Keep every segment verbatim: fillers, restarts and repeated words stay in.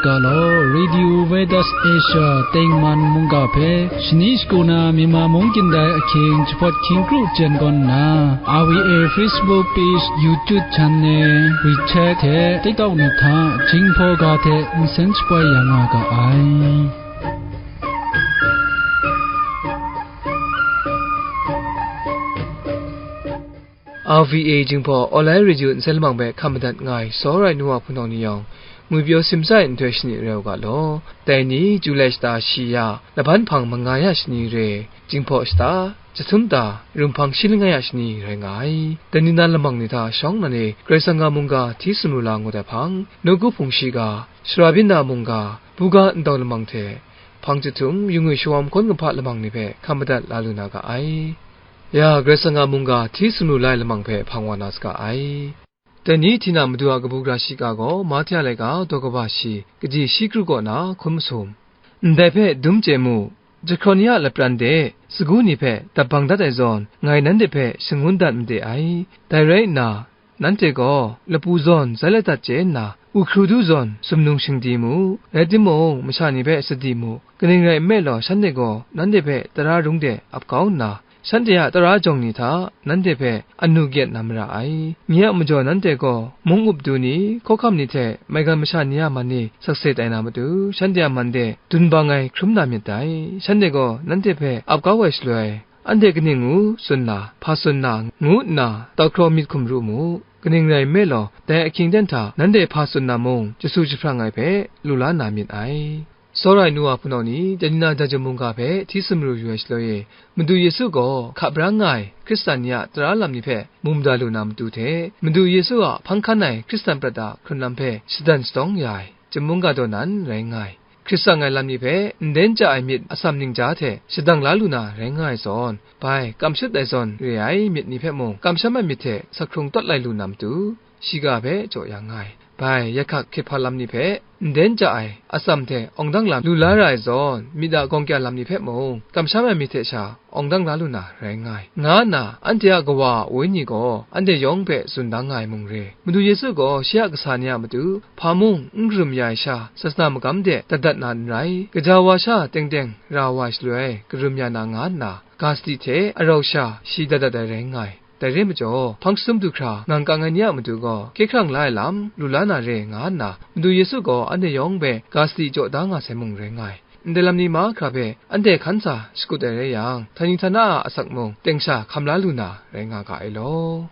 Ga law, Radio Veritas Asia tengman mungga hpe shani shagu na Myanmar mung kyin dai ahkying jahpawt hkying kru jen gawn nna, R V A Facebook page, YouTube channel, WeChat hte TikTok ni hta Jinghpaw ga hte nsen shapoi ya nga ga ai. R V A Jinghpaw Online Radio nsen lamang hpe hkam madat nga ai, tsawra ai nu wa hpunau ni yawng, ngwi pyaw simsa ai nhtoi shani rai u ga law. Dai ni, Julai shata shi ya, laban hpang manga ya shani re, Jinghpaw shata, chyahtum ta, rum hpang shi langai ya shani rai nga ai. Dai ni na lamang ni hta shawng nnan e, Karai Kasang a mungga hti sumru la ngut ai hpang, nawku hpung shiga, sara byin na mungga, buga ndau lamang hte, hpang chyahtum, yu ngwi shawam hkawn kahpa lamang ni hpe hkam madat la lu na ga ai. Ya, Karai Kasang a mungga hti sumru la ai lamang hpe hpang wa na saga ai. Dai ni hti na madu a kabu gara shiga gaw, Mahte a laika daw kaba shi, kaji shi kru kaw na hkun masum. Ndai hpe dum chye mu, jahkraw ni a lapran de, sagu ni hpe dap bang dat ai zawn, ngai nanhte hpe shangun dat made ai. Dai rai nna, nanhte gaw lapu zawn zai la dat chye nna, u hkru du zawn sumnung shingdi mu. Rai timung, masha ni hpe sadi mu, kaning rai nme law, shanhte gaw nanhte hpe tara rung de ap kau nna, shanhte a tara jawng ni hta nanhte hpe anu gyet na mara ai. Nye a majaw nanhte gaw mung up du ni, hkawhkam ni hte maigan masha ni a man ni sakse tai na matu, shanhte a man de dun bang ai hkrum na myit dai. Shanhte gaw nanhte hpe ap kau ai shaloi, anhte kaning ngu tsun na, hpa tsun na, ngu nna tau hkraw myit hkum ru mu. Kaning rai nme law, dai ahkying ten hta nanhte hpa tsun na mung, chyasu jahprang ai hpe lu la na myit ai. Tsawra ai nu wa hpunau ni, dai ni na Daja mungga hpe hti sumru yu ai shaloi e, Madu Yesu gaw hka brang nga ai Hkristan ni a tara lam ni hpe mu mada lu na matu hte, Madu Yesu a hpang hkan ai Hkristan prat a hkrun lam hpe shadan shatawng ya ai, Chyamung ga daw nan rai nga ai. Hkrit tsang ai lam ni hpe nden ja ai myit atsam ningja hte shadang la lu na rai nga ai zawn, bai kamshut ai zawn re ai myit ni hpe mung, kamsham ai myit hte sakhkrung tawt lai lu na matu, shiga hpe jaw ya nga ai. Bai, yahkak hkrit hpa lam ni hpe nden ja ai atsam hte awng dang la lu la ra ai zawn, myit a gawng kya lam ni hpe mung, kamsham ai myit hte sha awng dang la lu na rai nga ai, nga nna anhte a Kawa a Wenyi gaw anhte yawng hpe tsun da nga ai mung re. Madu Yesu gaw shi a kasa ni a matu hpa mung n karum ya ai sha, sasana magam de dat dat na n rai, gaja wa sha teng teng ra wa ai shaloi, karum ya na nga nna, ga sadi hte arau sha shi dat dat ai rai nga ai. Dai re majaw, hpang sum du hkra ngang kang ai ni a matu gaw, hkye hkrang la ai lam lu la na re nga nna, Madu Yesu gaw anhte yawng hpe ga sadi jaw da nga sai mung rai nga ai. Ndai lam ni mahkra hpe anhte hkan sa shakut ai rai yang, htani htana a asak mung teng sha hkam la lu na rai nga ga ai law.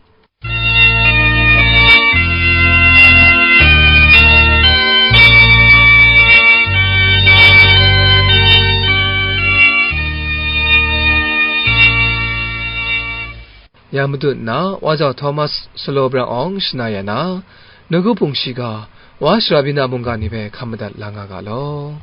Ya matut nna, Wa Jau Thomas Salo Brang Awng shana ya na, nawku hpung shiga, Wa Sara Byin Na mungga ni hpe hkam madat la nga ga law.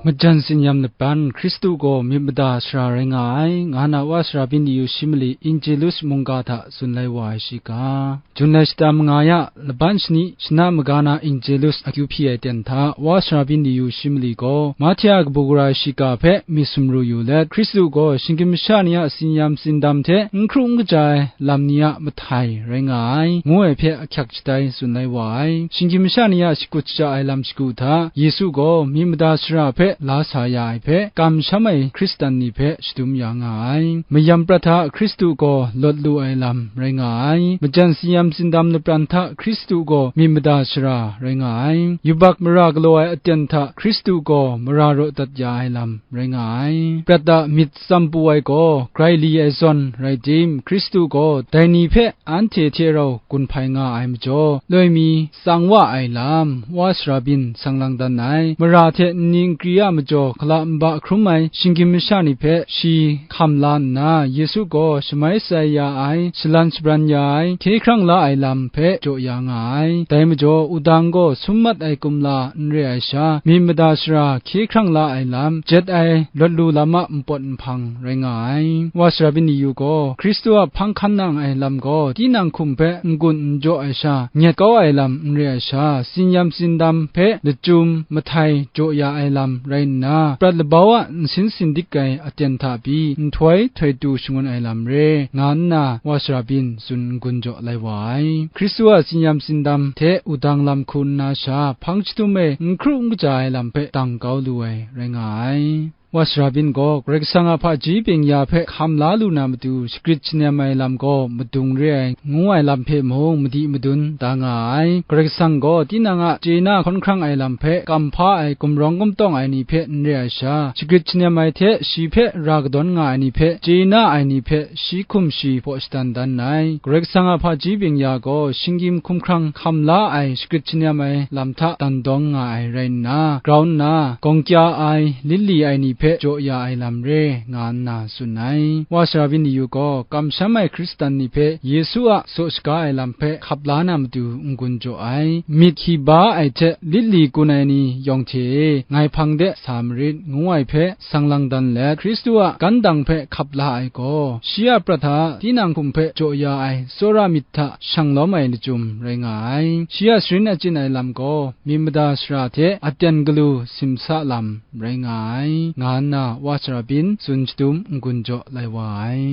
Majan tsin-yam laban, Hkristu gaw myit mada sara rai nga ai, nga na Wa Sara Byin Ni Yu shi mali Injelus mungga hta tsun lai wa ai shiga. Jun lai shata manga ya, laban shani, shana maga na Injelus akyu hpyi ai ten hta, Wa Sara Byin Ni Yu shi mali gaw, Mahte a kabu gara shiga hpe myit sumru yu let, Hkristu gaw shinggyim masha ni a tsin-yam tsindam hte n hkru n kaja ai lam ni a mahtai rai nga ai, ngu ai hpe ahkyak shatai tsun lai wa ai. Shinggyim masha ni a shakut shaja ai lam shagu hta, Yesu gaw myit mada sara hpe la sa ya ai hpe, kamsham ai Hkristan ni hpe shadum ya nga ai. Mayam prat hta Hkristu gaw lawt lu ai lam rai nga ai. Majan tsin-yam tsindam lapran hta Hkristu gaw myit mada sara rai nga ai. Yubak mara galaw ai aten hta Hkristu gaw mara raw dat ya ai lam rai nga ai. Prat a myit tsam pru ai gaw grai li ai zawn rai tim, Hkristu gaw dai ni hpe anhte hte rau gun hpai nga ai majaw, loi mi tsang wa ai lam, Wa Sara Byin sang lang dan ai. Mara hte nni nkri a majaw hkala nba hkrum ai shinggyim masha ni hpe shi hkam la nna, Yesu gaw shamai shatsai ya ai, shalan shabran ya ai, hkye hkrang la ai lam hpe jaw ya nga ai. Dai majaw, wudang gaw sum mat ai kumla n re ai sha, myit mada sara hkye hkrang la ai lam, jet ai lawt lu lam a npawt nhpang rai nga ai. Wa Sara Byin Ni Yu gaw, Hkristu a hpang hkan nang ai lam gaw, tinang hkum hpe n-gun n jaw ai sha, nyet kau ai lam n re ai sha, tsin-yam tsindam hpe lachyum mahtai jaw ya ai lam rai rai nna, prat labau a nsin sin dik ai aten hta pyi nhtoi htoi tu shangun ai lam re, nga nna Wa Sara Byin tsun n-gun jaw lai wa ai. Hkristu a tsinyam tsindam hte wudang lam hku nna sha, hpang chyadum e n hkru n kaja ai lam hpe dang kau lu ai rai nga ai. Wa Sara Byin gaw Karai Kasang a hpaji byeng-ya hpe hkam la lu na matu, shagrit shanem ai lam gaw madung re ai, ngu ai lam hpe mung madi madun da nga ai. Karai Kasang gaw tinang a chye na hkawn hkrang ai lam hpe, kam hpa ai, gumrawng gumtawng ai ni hpe n re ai sha, shagrit shanem ai hte shi hpe ra kadawn nga ai ni hpe, chye na ai ni hpe, shi hkum shi hpaw shadan dan ai. Karai Kasang a hpaji byeng-ya gaw shinggyim hkumhkrang hkam la ai, shagrit shanem ai lam hta dan dawng nga ai rai nna, grau nna, gawng kya ai, lit li ai ni hpe jaw ya ai lam re, nga nna tsun ai. Wa Sara Byin Yu gaw kamsham ai Hkristan ni hpe Yesu a tsaw shaga ai lam hpe hkap la na matu n-gun jaw ai. Myit hki ba ai hte lit li kun ai ni yawng hte e, ngai hpang de sa marit, ngu ai hpe, sang lang dan let, Hkristu a gan dang hpe hkap la ai gaw, shi a prat hta tinang hkum hpe jaw ya ai tsawra myit hta shang lawm ai lachyum rai nga ai. Shi a sharin achyin ai lam gaw, myit mada shara hte aten galu simsa lam rai nga ai, nga nna Wa Sara Byin tsun shadum n-gun jaw lai wa ai.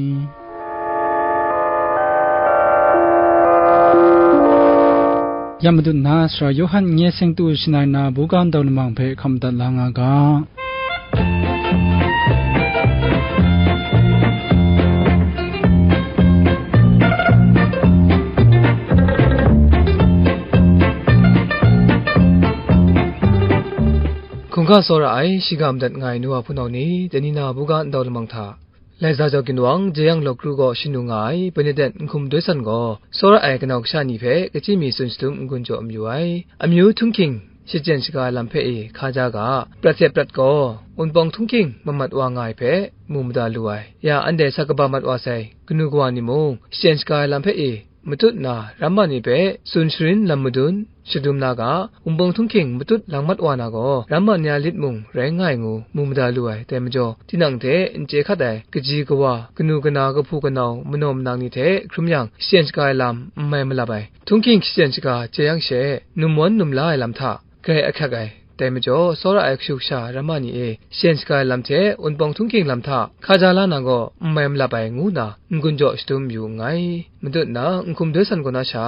Ya madat na, Sara Yawhan nye seng tu shangai na buga ndau lamang hpe hkam madat la nga ga. Hkungga tsawra ai, shiga madat nga ai nu wa hpunau ni, dai ni na buga ndau lamang hta, Laiza jau ginwang, jeyang law kru gaw shanu nga ai, Bernadette Nhkum Doi San gaw, tsawra ai kanau kasha ni hpe, kachyi mi tsun shadum n-gun jaw mayu ai. Amyu htunghking, shachyen shaga ai lam hpe e hkaja ga, prat hte prat gaw, wunpawng htunghking mamat wa nga ai hpe, mu mada lu ai. Ya anhte sa kaba mat wa sai, kanu kawa ni mung, shachyen shaga ai lam hpe e, matut na, ramma ni hpe tsun sharin lam madun, shadum na ga, wunpawng htunghking matut lang mat wa na gaw, ramma ni a lit mung rai nga ai ngu, mu mada lu ai. Dai majaw, tinang hte n chye hkat ai, kaji kawa, kanu kana, kahpu kanau, manaw manang ni hte hkrum yang, shachyen shaga ai lam n mai malap ai. Htunghking shachyen shaga chye yang she, num wan num la ai lam hta, grai ahkyak ai. Dai majaw, tsawra ai kashu kasha ramma ni e, shachyen shaga ai lam hte wunpawng htunghking lam hta hkaja la na gaw, n mai malap ai, ngu nna n-gun jaw shadum yu nngai. Matut na, Nhkum Doi San kaw na sha,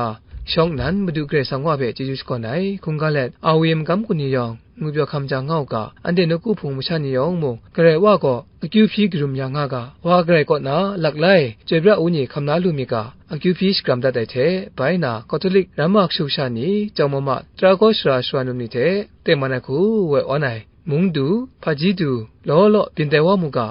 shawng nnan Madu Karai Kasang Wa hpe chyeju shakawn ai, hkungga let, A W M magam kun ni yawng, ngwipyaw hkam jang nga u ga, anhte nawku hpung masha ni yawng mung, Karai Wa gaw akyu hpyi karum ya nga ga, Wa Karai kaw na laklai, chyoi pra u ni hkam na lu myit ga, akyu hpyi shakram dat ai hte, bai na, Katolik ramma kashu kasha ni, jau mama, tara gaw sara sara num ni hte, tengman ai hku woi awn ai, mung du, hpaji du, law law byin tai wa mu ga,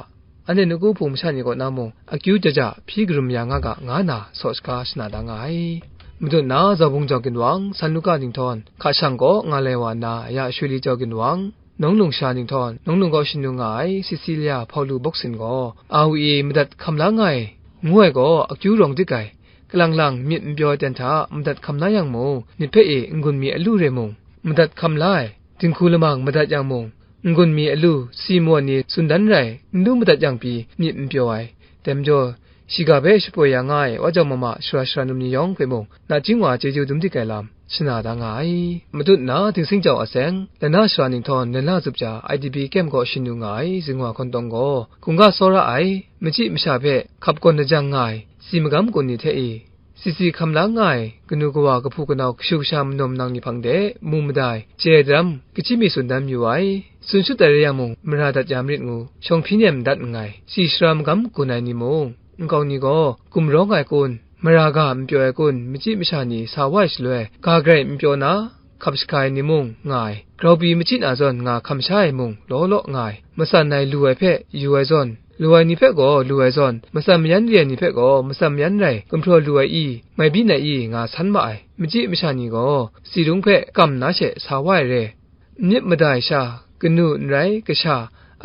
anhte nawku hpung masha ni kaw na mung, akyu ja ja hpyi karum ya nga ga, nga na saw shaga shana da nga ai. Matut na, Zaubung jau ginwang, San Luka Ninghtawng, hka shang kaw nga lai wa nna, ya Shuli jau ginwang, Nawng Lung sha Ninghtawng, Nawng Lung kaw shanu nga ai, Cecilia Hpaulu Boksin gaw, A W A madat hkam la nga ai, ngu ai gaw, akyu rawng dik ai, kalang lang myit n pyaw ai ten hta madat hkam la yang mung, myit hpe e n-gun mi alu re mung, madat hkam la ai, dinghku lamang madat yang mung, n-gun mi alu, si mawn ni tsun dan rai, n lu madat yang pyi, myit n pyaw ai. Dai majaw, shiga hpe shapoi ya nga ai, wa jau mama, sara sara num ni yawng hpe mung, nachying wa chyeju dum dik ai lam, shana da nga ai. Matut na, Dingsing jau a seng, Lana Sara Ninghtawng, Lana Zup Ja, I D P kem kaw shanu nga ai, Zinghwa Hkawntawng gaw, hkungga tsawra ai, machyi masha hpe hkap gawn lajang nga ai, si magam kun ni hte e, si si hkam la nga ai, kanu kawa, kahpu kanau, kashu kasha, manaw manang ni hpang de, mu mada ai, chye ai daram, kachyi mi tsun dan mayu ai. Tsun shut ai rai yang mung, mara dat ya marit ngu, shawng hpyi nem dat nngai. Si sara magam kun ai ni mung, nkau ni gaw, gumrawng ai kun, mara ga n pyaw ai kun, machyi masha ni sa wa ai shaloi, ga garai n pyaw na, hkap shaga ai ni mung nga ai. Grau pyi machyi na zawn nga hkam sha ai mung law law nga ai. Matsan ai lu ai hpe yu ai zawn, lu ai ni hpe gaw lu ai zawn, matsan mayan re ai ni hpe gaw matsan mayan rai gumhpraw lu ai i, mai byin ai i, nga san ma ai. Machyi masha ni gaw, si rung hpe kam nna she sa wa ai re. Myit mada ai sha, kanu n rai, kasha,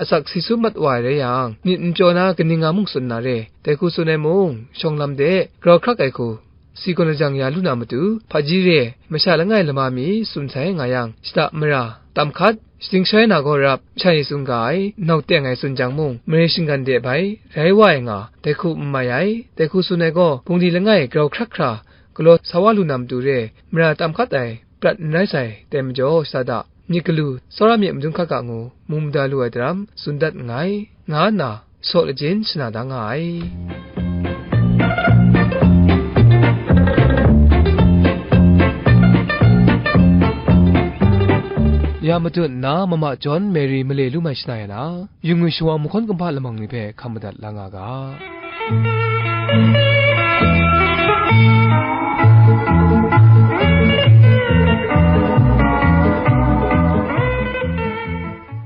asak si su mat wa ai rai yang, myit n pyaw na kaning nga mung tsun na re, dai hku tsun ai mung, shawng lam de, grau hkrak ai hku, si gawn lajang ya lu na matu, hpaji re, masha langai lama mi tsun sai nga yang, shada mara, tam hkat, shating sharai na gaw rap, masha ni tsun ga ai, nau teng ai tsun jang mung, mare shinggan de bai, rai wa ai nga, dai hku n mai ai, dai hku tsun ai gaw, bungli langai grau hkrak hkra, galaw sa wa lu na matu re, mara tam hkat ai, prat n rai sai, dai majaw, shada, myit galu, tsawra myit madun hkak ga ngu, mu mada lu ai daram, tsun dat nngai, nga nna, saw lajin shana da nga ai. Ya matut nna, Mama John Mary male lu mai shana ya na, yu ngwi shawa mahkawn kumhpa lamang ni hpe hkam madat la nga ga.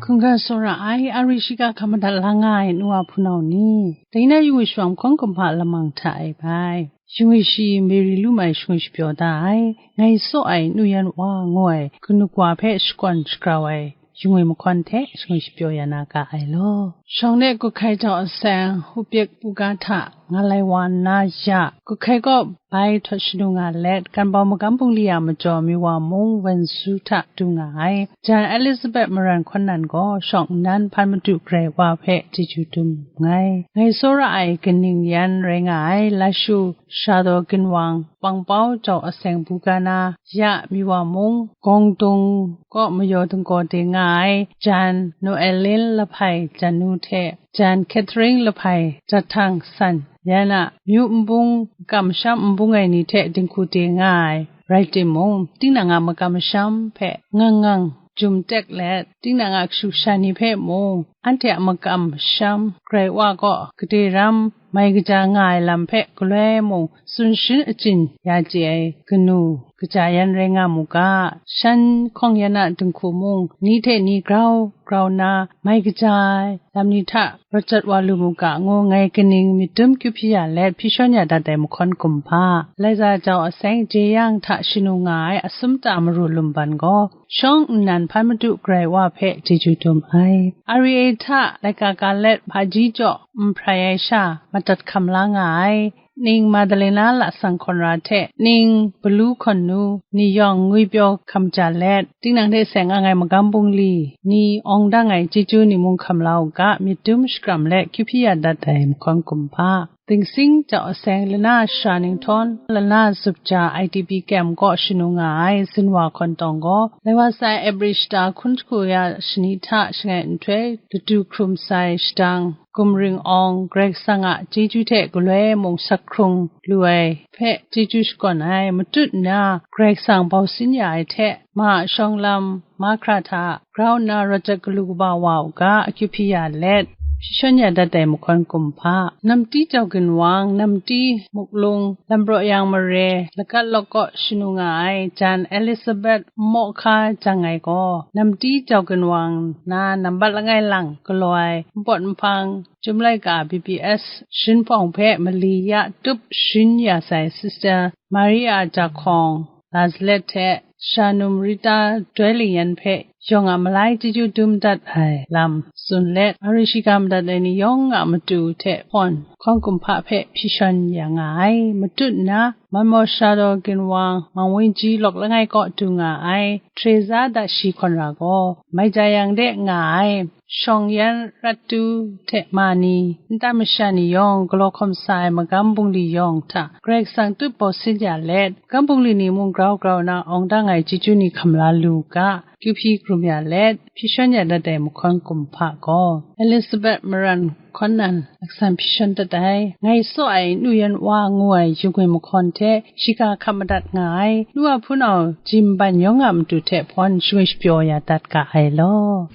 Hkungga tsawra ai, a ri shiga hkam madat la nga ai, nu wa hpunau ni, dai na yu ngwi shawa mahkawn kumhpa lamang hta e bai. Yu ngwi shi Mary lu mai shingwi shapyaw da ai, ngai saw ai nu yan wa ngu ai, kanu kawa hpe shakawn shagrau ai, yu ngwi mahkawn hte shingwi shapyaw ya na ga ai law. Shawng de Guhkai jau aseng, Hupyik Buga hta nga lai wa nna ya, Guhkai kaw bai htawt shanu nga let, Ganbau magam bungli a majaw Miwa mung Wensu hta du nga ai. Jan Elizabeth Maran hkawn nan gaw shawng nnan hpan madu Karai Wa hpe chyeju dum nngai. Ngai tsawra ai kaning yan rai nga ai, Lashu Shadaw Ginwang, Pangpau jau aseng Buga na, ya Miwa mung, Gawngdung kaw mayaw dinggaw de nga ai, Jan Noelin Lahpai Janu hte, Jan Catherine Lahpai Jahtang San, yan a myu nbung, makam masham nbung ai ni hte dinghku de nga ai, rai timung, tinang a makam masham hpe ngang ngang jum tek let, tinang a kashu kasha ni hpe mung, anhte a makam masham Karai Wa kaw gade ram mai kaja nga ai lam hpe galoi mung tsun sharin achyin ya chye ai kanu kaja yan rai nga mu ga, shan hkawng yan a dinghku mung, ni hte ni grau grau nna mai kaja ai lam ni hta rawt jat wa lu mu ga, ngu ngai kaning myit dum kyu hpyi ya let hpyi shawn ya dat ai mahkawn kumhpa, Laiza jau aseng Jeyang hta shanu nga ai Asumta Maru Lumban gaw, shawng nnan hpan madu Karai Wa hpe chyeju dum ai. Ari e hta laika ka let hpaji jaw n hprai ai sha, madat hkam la nga ai, ning Madalena lasang hkawn ra hte, ning Balu hkawn nu, ni yawng ngwipyaw hkam ja let, tinang hte seng ang ai magam bungli, ni awng dang ai chyeju ni mung hkam la u ga, myit dum shakram let kyu hpyi ya dat ai mahkawn kumhpa. Dingsing jau aseng lana shara ninghtawng, lana zup ja I D P kem kaw shanu nga ai Zinwa hkawn tawng gaw, lai wa sai April shata hkun hku ya shani hta shangai nhtoi, ladu hkrum sai shadang, gumring awng, Karai Kasang a chyeju hte galoi mung sak hkrung lu ai hpe chyeju shakawn ai, matut nna Karai Kasang bau sin ya ai hte, ma a shawng lam, mahkra hta grau nna rawt jat galu kaba wa u ga, akyu hpyi ya let, hpyi shawn ya dat ai mahkawn kumhpa, Namti Jau Ginwang, Namti Muklung, Lambraw Yang Mare, Lagat Lawk kaw shanu nga ai, jan Elizabeth Nmawhka Jang Ai gaw, Namti Jau Ginwang na nambat langai lang galaw ai, npawt nhpang, Chyum laika B B S shinhpawng hpe mali ya tup sharin ya sai Sister Maria Jahkawng, Lazalet hte Shanum Rita Doi Ling Yan hpe yawng a malai chyeju dum dat ai lam tsun let, ari shiga madat ai ni yawng a matu hte hpawn, hkawn kumhpa hpe hpyi shawn ya nga ai. Matut nna, Manmaw Shadaw Ginwang, Mangwinji lawk langai kaw du nga ai, Treza Dashi hkawn ra gaw, Maija Yang de nga ai, shawng yan rat tu hte ma ni, nta masha ni yawng galaw hkawm sa ai magam bungli yawng hta, Karai Kasang tup bau sin ya let, magam bungli ni mung grau grau na awng dang ai chyeju ni hkam la lu ga, kyu hpyi hkrum ya let, hpyi shawn ya dat ai mahkawn kumhpa gaw, Elizabeth Maran hkawn nan, laksan hpyi shawn dat ai, ngai saw ai nu yan wa ngu ai yu ngwi mahkawn hte, shiga hkam madat nga ai, nu a hpunau Jim Ban yawng a matu hte hpawn shingwi shapyaw ya dat ga ai law.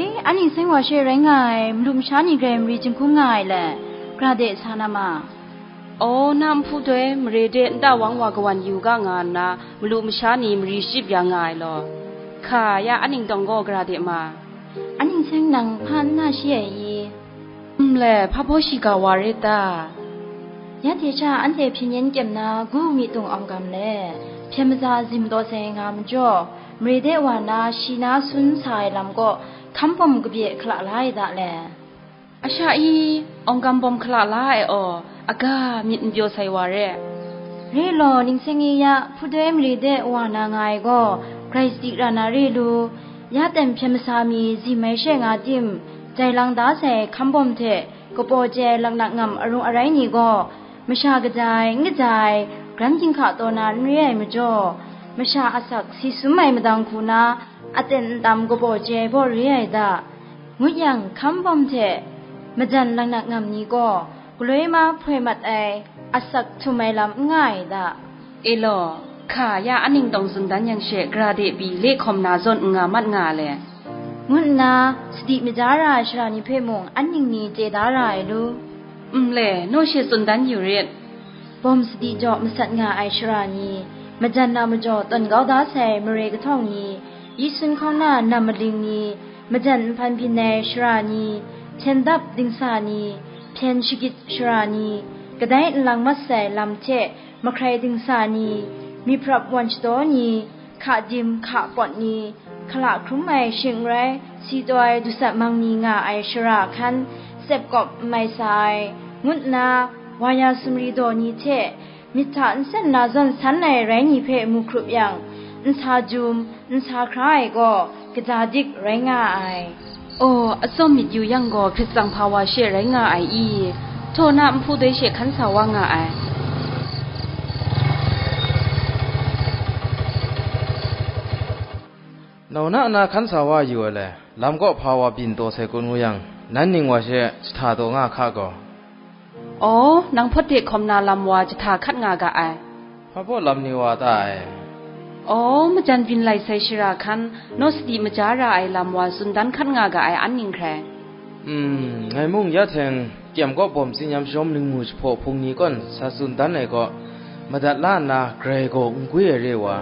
E, anhte seng wa she rai nga ai, malu masha ni grai mari jinghkum nga ai le, gra de sa na ma. Aw, na nhpu doi mare de nta wang wa kawan yu ga nga nna, malu masha ni mari shachyip ya nga ai law, hka ya, a ningtawng gaw gra de ma. Anhte seng nang hpa n na shi ai i? Nle, hpa baw shiga wa rit ta? Ya hte sha anhte hpyen yen kyem na gu mi tung awng gam le, hpyen maza zim daw sai nga majaw, mare de wa na shi na sun sa ai lam kaw hkam bawm kabye hkala la ai da le. A sha i, awng gam bawm hkala la ai aw, aga myit n pyaw sai wa re. Re law, ningseng e ya, hpudoi mare de wa na nga ai gaw, grai sadi ra na re lu, ya ten hpyen masa mi zim ai she nga tim, jai lang da sai hkam bawm hte, kapaw chye ai laknak ngam arung arai ni gaw, masha kaja ai, n kaja ai, gran ginhka taw na n re ai majaw, masha asak si sum ai madang hku na, aten ntam kapaw chye ai baw re ai da, ngut yang, hkam bawm hte majan laknak ngam ni gaw, galoi ma hpoi mat ai, asak htum ai lam n nga ai da. E law, hka ya a ningtawng tsun dan yang she, gara de pyi le hkawm na zawn n nga mat nga le, ngu nna sadi maja ra ai sara ni hpe mung an ning ni chye da ra ai lu. Nle, naw she tsun dan yu rit. Bawm sadi jaw masat nga ai sara ni, majan a majaw tawn kau da sai mare kahtawng ni, yi sun hkawng na nam maling ni, majan nhpan byin ai sara ni, hpyen dap dingsa ni, hpyen shagit sara ni, kadai nlang mat sai lam hte mahkrai dingsa ni, myit hprap wan shadaw ni, hka dim hka pawt ni, hkala hkrum ai shing n rai, si taw ai dusat mang ni nga ai sara hkan, tsep kawp n mai sa ai, ngu nna, wa ya sumri daw ni hte, myit hta nsen na zawn san ai rai ni hpe mu hkrup yang, n sa jum, n sa hkra ai gaw, kaja dik rai nga ai. Aw, atsawm myit yu yang gaw, hkrit tsang hpa wa she rai nga ai i? Htaw na nhpu doi she hkan sa wa nga ai. Nau na na hkan sa wa yu ai le, lam kaw hpa wa byin taw sai kun ngu yang, nan ning wa she jahta taw nga hka gaw. Aw, nang hpawt de hkawm na lam wa jahta hkat nga ga ai. Hpa baw lam ni wa ta ai? Aw, majan byin lai sai shara hkan, naw sadi maja ra ai lam wa tsun dan hkat nga ga ai an ning hkrai. Hmm, ngai mung ya hteng, kyem kaw bawm tsinyam shawm lingmu jahpaw hpung ni kawn sa tsun dan ai kaw, madat la nna grai gaw n gwi ai re wa,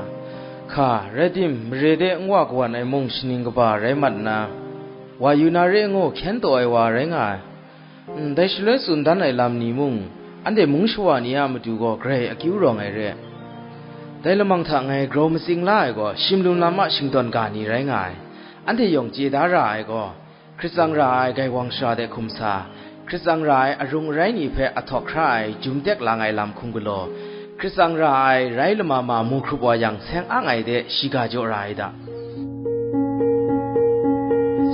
hka, rai tim, mare de n wa kawan ai mung shaning kaba rai mat nna, wa yu na re ngu hkyen taw ai wa rai nga ai. Ndai shaloi tsun dan ai lam ni mung, anhte mung shawa ni a matu gaw grai akyu rawng ai re. Dai lamang hta ngai grau matsing la ai gaw, shim lum lam a shingtawn ga ni rai nga ai. Anhte yawng chye da ra ai gaw, hkrit tsang ra ai gaiwang shara de hkum sa, hkrit tsang ra ai arung arai ni hpe ahtawk hkra ai jum tek lang ai lam hkum galaw, hkrit tsang ra ai rai lama ma mu hkrup wa yang, seng ang ai de shiga jaw ra ai da.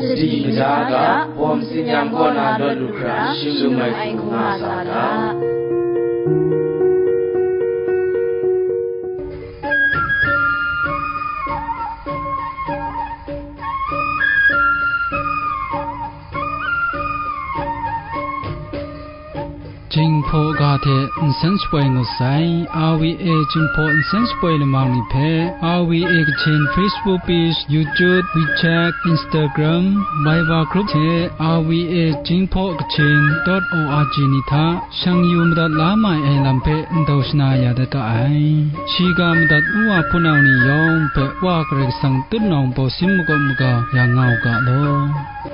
Sadi maja ga, bawm tsinyam kaw na lawt lu hkra, shim lum ai hku nga sa ga. Jinghpaw ga hte n nsen shapoi ngut sai. R V A Jinghpaw nsen shapoi lamang ni hpe R V A Kachin Facebook page, YouTube, WeChat, Instagram, Viber group hte R V A Jinghpaw Kachin dot O R G ni hta shang yu madat la mai ai lam hpe ndau shana ya dat ga ai. Shiga madat u wa hpunau ni yawng hpe Wa Karai Kasang tutnawng bawsim makawp maga ya nga u ga law.